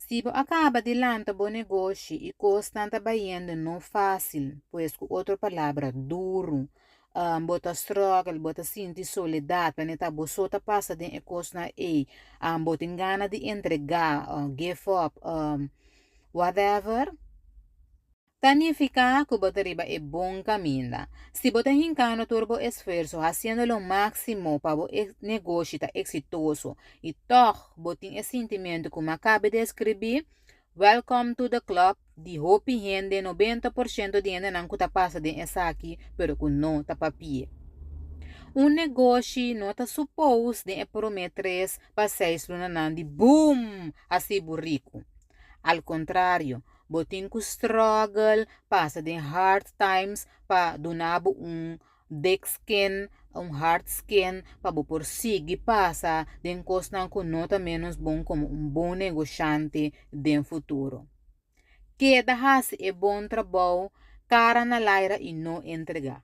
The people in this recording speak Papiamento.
Si bo a kaba di lanta bo negoshi i kosnan ta bayendo no fásil, pues ku otro palabra, duru, bo ta struggle, bo ta sinti soledat, wanneer ta bo so ta pasa den e kosnan ei, bo tin gana di entregá, give up, whatever. Ta nifiká ku bo ta riba e bon kaminda. Si bo ta hinkando tur bo esfuerso hasiendo lo máksimo pa bo negoshi ta eksitoso i tòg bo tin e sintimentu ku mi a kaba deskribí, welcome to the club di hopi hende, 90% di hendenan ku ta pasa den esaki pero ku no ta papia. Un negoshi no ta supos den e promé 3 pa 6 lunanan di boom hasi bo riku. Al kontrario, bo tin ku struggle, pasa den hard times pa duna bo un thick skin, un hard skin, pa bo por sigui pasa den kosnan ku no ta menos bon komo un bon negoshante den futuro. Keda hasi e bon trabou, kara na laira i no entregá.